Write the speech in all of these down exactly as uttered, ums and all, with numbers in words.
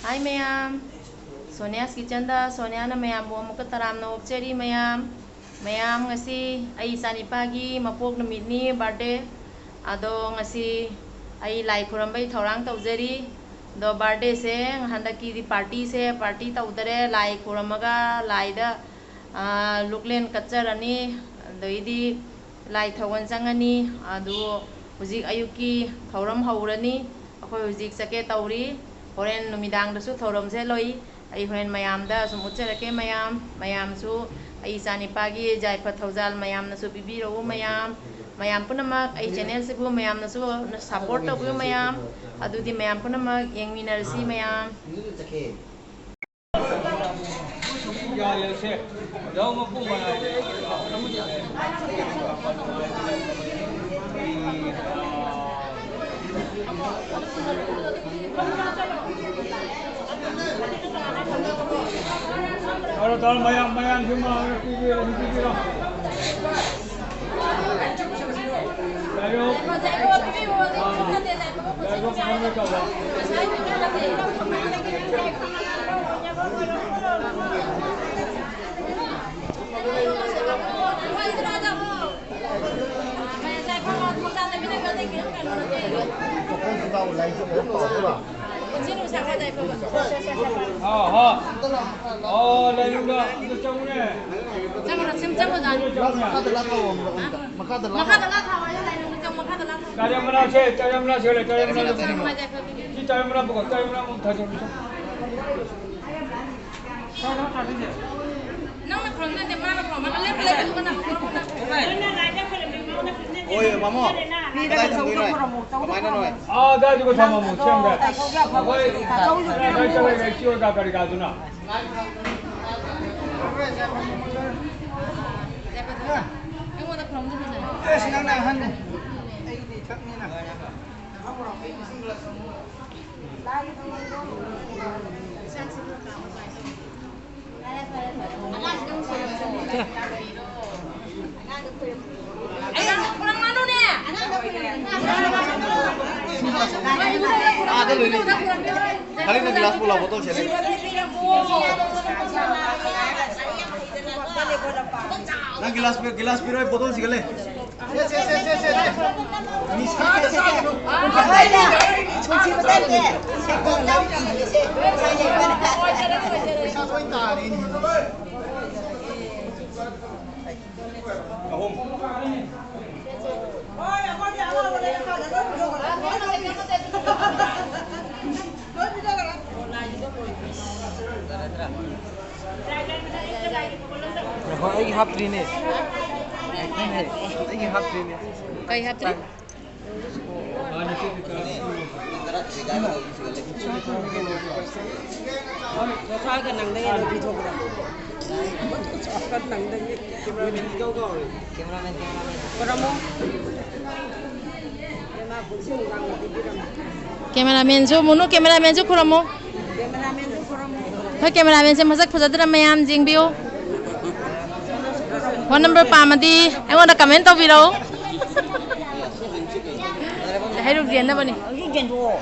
ꯍꯥꯏ ꯃꯌꯥꯝ, ꯁꯣꯅꯤꯌꯥꯁ ꯀꯤꯆꯟꯗ ꯁꯣꯅꯤꯌꯥꯅ ꯃꯌꯥꯝꯕꯨ ꯑꯃꯨꯛꯀ ꯇꯔꯥꯝꯅ ꯑꯣꯛꯆꯔꯤ꯫ ꯃꯌꯥꯝ, ꯃꯌꯥꯝ, ꯉꯁꯤ ꯑꯩ ꯏꯆꯥꯅꯤꯄꯥꯒꯤ ꯃꯄꯣꯛ ꯅꯨꯃꯤꯠꯅꯤ, ꯕꯥꯔꯗꯦ꯫ ꯑꯗꯣ ꯉꯁꯤ ꯑꯩ ꯂꯥꯏ ꯈꯨꯔꯝꯕꯩ ꯊꯧꯔꯥꯡ ꯇꯧꯖꯔꯤ꯫ ꯑꯗꯣ ꯕꯥꯔꯗꯦꯁꯦ ꯍꯟꯗꯛꯀꯤꯗꯤ ꯄꯥꯔꯇꯤꯁꯦ, ꯄꯥꯔꯇꯤ ꯇꯧꯗꯔꯦ, ꯂꯥꯏ ꯈꯨꯔꯝꯃꯒ ꯂꯥꯏꯗ, ꯑꯥ, ꯂꯨꯛꯂꯦꯟ ꯀꯠꯆꯔꯅꯤ꯫ ꯑꯗꯩꯗꯤ ꯂꯥꯏ ꯊꯧꯒꯜ ꯆꯪꯉꯅꯤ꯫ ꯑꯗꯨ ꯍꯧꯖꯤꯛ ꯑꯌꯨꯛꯀꯤ ꯊꯧꯔꯝ ꯍꯧꯔꯅꯤ꯫ ꯑꯩꯈꯣꯏ ꯍꯧꯖꯤꯛ ꯆꯠꯀꯦ ꯇꯧꯔꯤ꯫ ꯍꯣꯔꯦꯟ ꯅꯨꯃꯤꯗꯥꯡꯗꯁꯨ ꯊꯧꯔꯝꯁꯦ ꯂꯩ꯫ ꯑꯩ ꯍꯣꯔꯦꯟ ꯃꯌꯥꯝꯗ ꯁꯨꯝ ꯎꯠꯆꯔꯛꯀꯦ꯫ ꯃꯌꯥꯝ, ꯃꯌꯥꯝꯁꯨ ꯑꯩ ꯏꯆꯥꯅꯤꯄꯥꯒꯤ ꯌꯥꯏꯐ ꯊꯧꯖꯥꯜ ꯃꯌꯥꯝꯅꯁꯨ ꯄꯤꯕꯤꯔꯛꯎ꯫ ꯃꯌꯥꯝ, ꯃꯌꯥꯝ ꯄꯨꯝꯅꯃꯛ ꯑꯩ ꯆꯦꯅꯦꯜꯁꯤꯕꯨ ꯃꯌꯥꯝꯅꯁꯨ ꯁꯞꯄꯣꯔꯠ ꯇꯧꯕꯤꯌꯨ꯫ ꯃꯌꯥꯝ, ꯑꯗꯨꯗꯤ ꯃꯌꯥꯝ ꯄꯨꯝꯅꯃꯛ ꯌꯦꯡꯃꯤꯟꯅꯔꯁꯤ꯫ ꯃꯌꯥꯝ꯫ ꯇꯧꯔꯣ, ꯇꯧꯔꯣ, ꯃꯌꯥꯝ, ꯃꯌꯥꯝꯁꯨ ꯃꯥꯡꯗ ꯄꯤꯕꯤꯔꯣ, ꯄꯤꯕꯤꯔꯣ꯫ ꯍꯣ, ꯍꯣ꯫ ꯑꯣ, ꯂꯩꯔꯨꯝꯗ ꯑꯝꯇ ꯆꯪꯉꯨꯅꯦ꯫ ꯆꯪꯉꯨꯔꯣ, ꯁꯨꯝ ꯆꯪꯉꯨꯖꯥꯅꯤ꯫ ꯆꯪꯉꯨꯅꯦ꯫ ꯃꯈꯥꯗ ꯂꯥꯛ ꯊꯥꯎ ꯑꯃꯨꯛ, ꯑꯝꯇ꯫ ꯃꯈꯥꯗ ꯂꯥꯛ ꯊꯥꯎ꯫ ꯃꯈꯥꯗ ꯂꯥꯛ ꯊꯥꯎ ꯍꯥꯏꯌꯣ, ꯂꯩꯔꯨꯝꯗ ꯆꯪꯉꯨ, ꯃꯈꯥꯗ ꯂꯥꯛ ꯊꯥꯎ꯫ ꯆꯥꯔꯝ ꯃꯅꯥꯁꯦ, ꯆꯥꯔꯝ ꯃꯅꯥꯁꯦ ꯂꯩ, ꯆꯥꯔꯝ ꯃꯅꯥ ꯂꯧꯁꯤꯟꯕ꯫ ꯁꯤ ꯆꯥꯔꯝ ꯃꯅꯥ ꯄꯨꯔꯛꯑꯣ, ꯆꯥꯔꯝ ꯃꯅꯥ ꯑꯃꯨꯛ ꯊꯥꯖꯤꯜꯂꯨ꯫ ꯅꯪꯅ ꯈꯨꯔꯨꯝ ꯅꯠꯇꯦ, ꯃꯥꯅ ꯈꯨꯔꯨꯝ꯫ ꯂꯦꯞꯄꯨ, ꯂꯦꯞꯄꯨ, ꯂꯦꯞꯄꯨ, ꯀꯅꯥ ꯈꯨꯔꯨꯝ? ꯍꯣꯏ, ꯃꯥꯃꯣ꯫ ꯀꯗꯥꯏ ꯊꯝꯗꯣꯏꯅꯣ? ꯀꯃꯥꯏꯅꯅꯣ? ꯑꯥ, ꯑꯗꯥꯏꯗꯨꯒ ꯊꯝꯃꯝꯃꯣ, ꯁꯦꯝꯒꯦ꯫ ꯑꯩꯈꯣꯏ ꯂꯩꯀꯥꯏ ꯆꯠꯂꯒ ꯏꯆꯦ ꯍꯣꯏ ꯀꯥ ꯀꯔꯤ ꯀꯥꯗꯨꯅ꯫ ꯑꯩꯉꯣꯟꯗ ꯈꯨꯔꯨꯝꯗꯨꯅ ꯂꯩ꯫ ꯑꯦ, ꯁꯤ ꯅꯪꯅ ꯑꯍꯟꯅꯤ꯫ ꯑꯩꯒꯤꯗꯤ ꯏꯊꯛꯅꯤꯅ꯫ ꯑꯥꯗ ꯂꯣꯏ ꯂꯩ꯫ ꯈꯔꯤꯅ ꯒꯤꯂꯥꯁ ꯄꯨ ꯂꯥꯎ, ꯕꯣꯇꯜꯁꯦ ꯂꯩ꯫ ꯅꯪ ꯒꯤꯂꯥꯁ ꯄꯤ-, ꯒꯤꯂꯥꯁ ꯄꯤꯔꯣꯏ, ꯕꯣꯇꯜꯁꯤꯒ ꯂꯩ꯫ ꯁꯦ, ꯁꯦ, ꯁꯦ, ꯁꯦ, ꯁꯦ, ꯁꯦ꯫ ꯅꯤꯁꯥꯒ ꯆꯥꯒꯅꯨ꯫ ꯄꯨꯟꯁꯤ ꯃꯇꯝꯗꯤ꯫ ꯄꯩꯁꯥ ꯂꯣꯏ ꯇꯥꯔꯦꯅꯦ꯫ ꯑꯍꯨꯝ꯫ ꯉꯥꯏꯈꯣ, ꯑꯩꯒꯤ ꯍꯥꯞꯇ꯭ꯔꯤꯅꯦ꯫ ꯑꯩꯒꯤ ꯍꯥꯞꯇ꯭ꯔꯤꯅꯦ꯫ ꯀꯩ ꯍꯥꯞꯇ꯭ꯔꯤ? ꯅꯁꯥꯒ ꯅꯪꯗ ꯍꯦꯟꯅ ꯄꯤꯊꯣꯛꯄ꯭ꯔꯥ? ꯅꯪꯗ ꯍꯦꯟꯅ ꯄꯤꯊꯣꯛꯄ꯭ꯔꯥ? ꯈꯨꯔꯝꯃꯣ꯫ ꯀꯦꯃꯦꯔꯥꯃꯦꯟꯁꯨ, ꯃꯨꯅꯨ, ꯀꯦꯃꯦꯔꯥꯃꯦꯟꯁꯨ ꯈꯨꯔꯝꯃꯣ꯫ ꯀꯦꯃꯦꯔꯥꯃꯦꯟꯁꯨ ꯈꯨꯔꯝꯃꯣ꯫ ꯑꯩꯈꯣꯏ ꯀꯦꯃꯦꯔꯥꯃꯦꯟꯁꯦ ꯃꯁꯛ ꯐꯖꯗ꯭ꯔꯥ ꯃꯌꯥꯝ ꯌꯦꯡꯕꯤꯌꯨ꯫ ꯐꯣꯟ ꯅꯝꯕꯔ ꯄꯥꯝꯃꯗꯤ ꯑꯩꯉꯣꯟꯗ ꯀꯃꯦꯟ ꯇꯧꯕꯤꯔꯛꯎ꯫ ꯍꯩꯔꯨꯛ ꯌꯦꯟꯅꯕꯅꯤ꯫ ꯍꯧꯖꯤꯛ ꯌꯦꯟꯊꯣꯛꯑꯣ꯫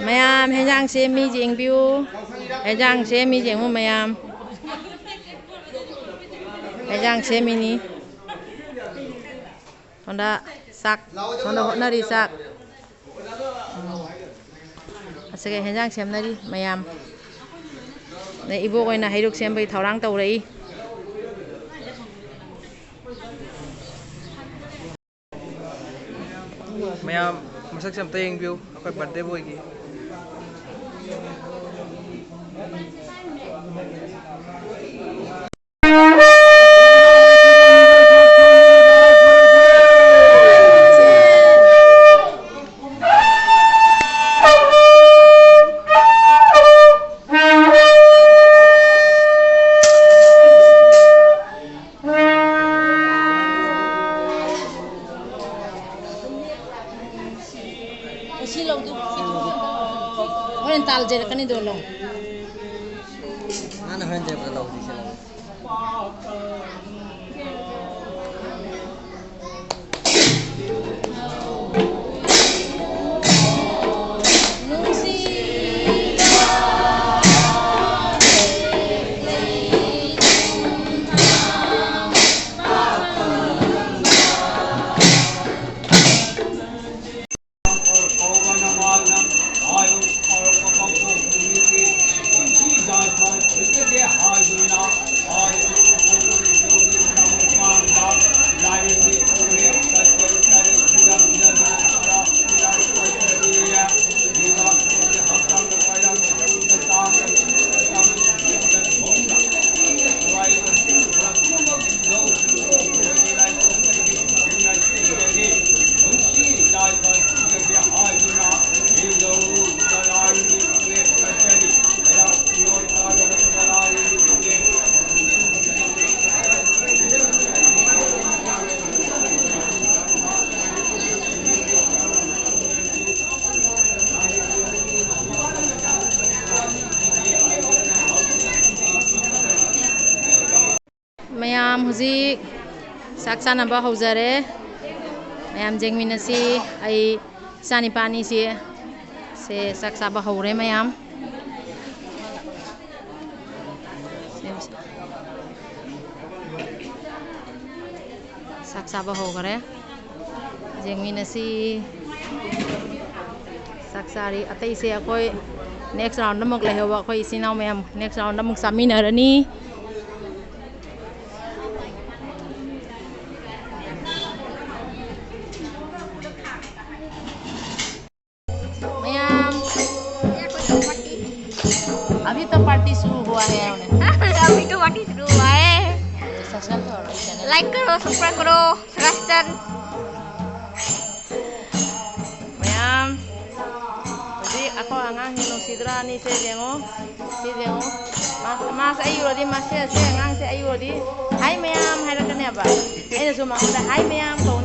ꯃꯌꯥꯝ ꯍꯦꯟꯖꯥꯡ ꯁꯦꯝꯃꯤ ꯌꯦꯡꯕꯤꯌꯨ꯫ ꯍꯦꯟꯖꯥꯡ ꯁꯦꯝꯃꯤ ꯌꯦꯡꯉꯨ ꯃꯌꯥꯝ꯫ ꯍꯦꯟꯖꯥꯡ ꯁꯦꯝꯃꯤꯅꯤ꯫ ꯁꯣꯝꯗ ꯆꯥꯛ, ꯁꯣꯝꯗ ꯍꯣꯠꯅꯔꯤ ꯆꯥꯛ꯫ ꯎꯝ꯫ ꯑꯁꯤꯒ ꯍꯦꯟꯖꯥꯡ ꯁꯦꯝꯅꯔꯤ ꯃꯌꯥꯝ꯫ ꯑꯗꯩ ꯏꯕꯣꯛ ꯑꯣꯏꯅ ꯍꯩꯔꯨꯛ ꯁꯦꯝꯕꯒꯤ ꯊꯧꯔꯥꯡ ꯇꯧꯔꯛꯏ꯫ ꯃꯌꯥꯝ ꯃꯁꯛꯁꯦ ꯑꯝꯇ ꯌꯦꯡꯕꯤꯌꯨ, ꯑꯩꯈꯣꯏ birthday boyꯒꯤ꯫ ꯍꯧꯖꯔꯛꯀꯅꯤꯗꯣ ꯂꯧ꯫ ꯃꯥꯅ ꯍꯣꯔꯦꯟ ꯆꯠꯄꯗ ꯂꯧꯗꯣꯏꯁꯦ ꯂꯧ꯫ ꯃꯌꯥꯝ ꯍꯧꯖꯤꯛ ꯆꯥꯛ ꯆꯥꯅꯕ ꯍꯧꯖꯔꯦ꯫ ꯃꯌꯥꯝ ꯌꯦꯡꯃꯤꯟꯅꯁꯤ꯫ ꯑꯩ ꯏꯆꯥꯅꯤꯄꯥ ꯑꯅꯤꯁꯤ ꯁꯦ ꯆꯥꯛ ꯆꯥꯕ ꯍꯧꯔꯦ ꯃꯌꯥꯝ꯫ ꯆꯥꯛ ꯆꯥꯕ ꯍꯧꯈꯔꯦ꯫ ꯌꯦꯡꯃꯤꯟꯅꯁꯤ꯫ ꯆꯥꯛ ꯆꯥꯔꯤ꯫ ꯑꯇꯩꯁꯦ ꯑꯩꯈꯣꯏ next round ꯑꯃꯨꯛ ꯂꯩꯍꯧꯕ ꯑꯩꯈꯣꯏ ꯏꯆꯤꯟ ꯏꯅꯥꯎ ꯃꯌꯥꯝ next round ꯑꯃꯨꯛ ꯆꯥꯃꯤꯟꯅꯔꯅꯤ꯫ ꯃꯌꯥꯝ, अभी तो पार्टी शुरू हुआ है। अभी तो पार्टी शुरू हुआ है। Subscribe करो channel। लाइक करो, सब्सक्राइब करो, सब्सक्राइब। ꯃꯌꯥꯝ, ꯍꯧꯖꯤꯛ ꯑꯩꯈꯣꯏ ꯑꯉꯥꯡꯁꯤꯡ ꯅꯨꯡꯁꯤꯗ꯭ꯔꯥ? ꯑꯅꯤꯁꯦ ꯌꯦꯡꯉꯣ, ꯁꯤ ꯌꯦꯡꯉꯣ꯫ ꯃꯥ, ꯃꯥꯁꯦ ꯑꯩ ꯎꯔꯗꯤ, ꯃꯥꯁꯦ, ꯁꯤ ꯑꯉꯥꯡꯁꯦ ꯑꯩ ꯎꯔꯗꯤ, "ꯍꯥꯏ ꯃꯌꯥꯝ" ꯍꯥꯏꯔꯛꯀꯅꯦꯕ꯫ ꯑꯩꯅꯁꯨ ꯃꯉꯣꯟꯗ "ꯍꯥꯏ ꯃꯌꯥꯝ" ꯀꯧ